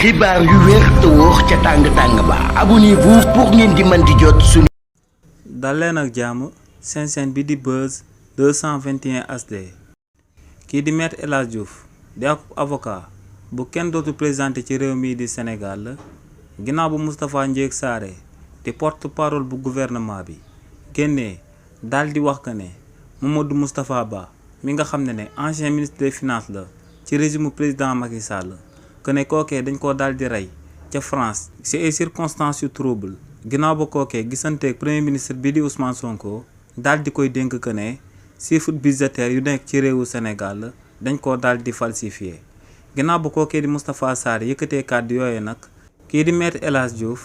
xibaar yu wér te wóor ca tàng-tàng ba abonnez-vous pour ngeen di mën di jot suñu. dal leen ak jàmm seen chaîne bi di Buzz 221 HD kii di maître El Hadji Diouf di ab avocat bu kenn dootu présenté ci réew mii di Sénégal la ginnaaw bu Moustapha Ndiégue Sarré di porte-parole bu gouvernement bi génnee daal di wax que ne Mamadou Moustapha Ba mi nga xam ne ancien ministre des finances la ci régime président Macky Sall que ne kookee dañ koo daal di rey ca France ci ay circonstances yu trouble ginnaaw ba kookee gisanteeg premier ministre bi di Ousmane Sonko daal di koy dénk que ne chiffre budgétaire yu nekk ci réewu Sénégal dañ koo daal di falsifié ginnaaw ba kookee di Moustapha Sarré yëkkatee kàddu yooyu nag kii di maître El Hadji Diouf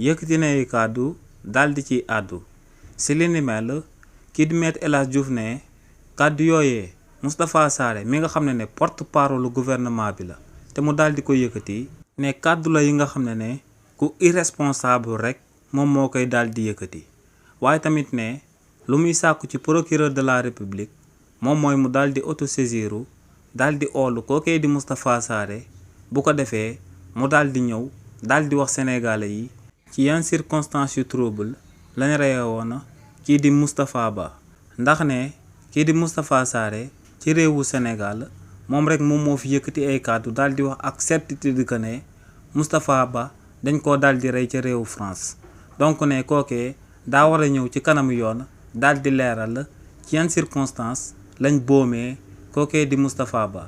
yëkkati na ay kàddu daal di ciy àddu si li ni mel kii di maître El Hadji Diouf ne kàddu yooyee Moustapha Sarré mi nga xam ne porte-parole gouvernement bi la te mu daal di ko yëkkati ne kàddu la yi nga xam ne ku irresponsable rek moom moo koy daal di yëkkati waaye tamit ne lu muy sàkku ci procureur de la république moom mooy mu daal di autosaisiru daal di oolu kookee di Moustapha Sarré bu ko defee mu daal di ñëw daal di wax sénégalais yi ci yan circonstances yu trouble lañ reye woon kii di Moustapha Ba ndax ne kii di Moustapha Sarré ci réewu Sénégal moom rek moom moo fi yëkkati ay kàddu daal di wax ak certitude que ne Moustapha Ba dañ koo daal di rey ca réewu France donc ne kookee daa war a ñëw ci kanamu yoon daal di leeral ci yan circonstances lañ boomee kookee di Moustapha Ba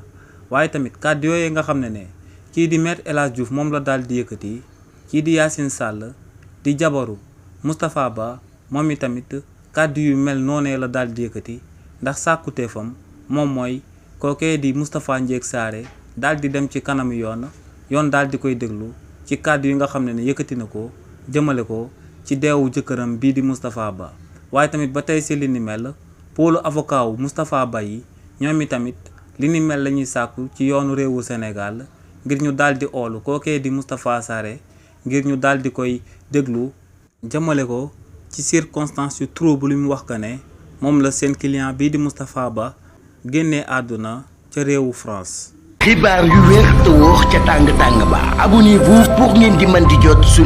waaye tamit kàddu yooyu nga xam ne kii di maître El Hadji Diouf moom la daal di yëkkati kii di Yacine Sall di jabaru Moustapha Ba moom i tamit kàddu yu mel noonee la daal di yëkkati ndax sàkkuteefam moom mooy kookee di Moustapha Ndiégue Sarré daal di dem ci kanamu yoon daal di koy déglu ci kàddu yi nga xam ne yëkkati na ko jëmale ko ci deewu jëkkëram bii di Moustapha Ba waaye tamit ba tey si li ni mel pôlu avocat wu Moustapha Ba yi ñoom i tamit li ni mel la ñuy sàkku ci yoonu réewu Sénégal ngir ñu daal di oolu kookee di Moustapha Sarré ngir ñu daal di koy déglu jëmale ko ci circonstances yu trouble lu mu wax que ne moom la seen client bii di Moustapha Ba génnee àdduna ca réewu France. xibaar yu wér te wóor ca tàng-tàng ba abonnez-vous pour ngeen di mën di jot suñu.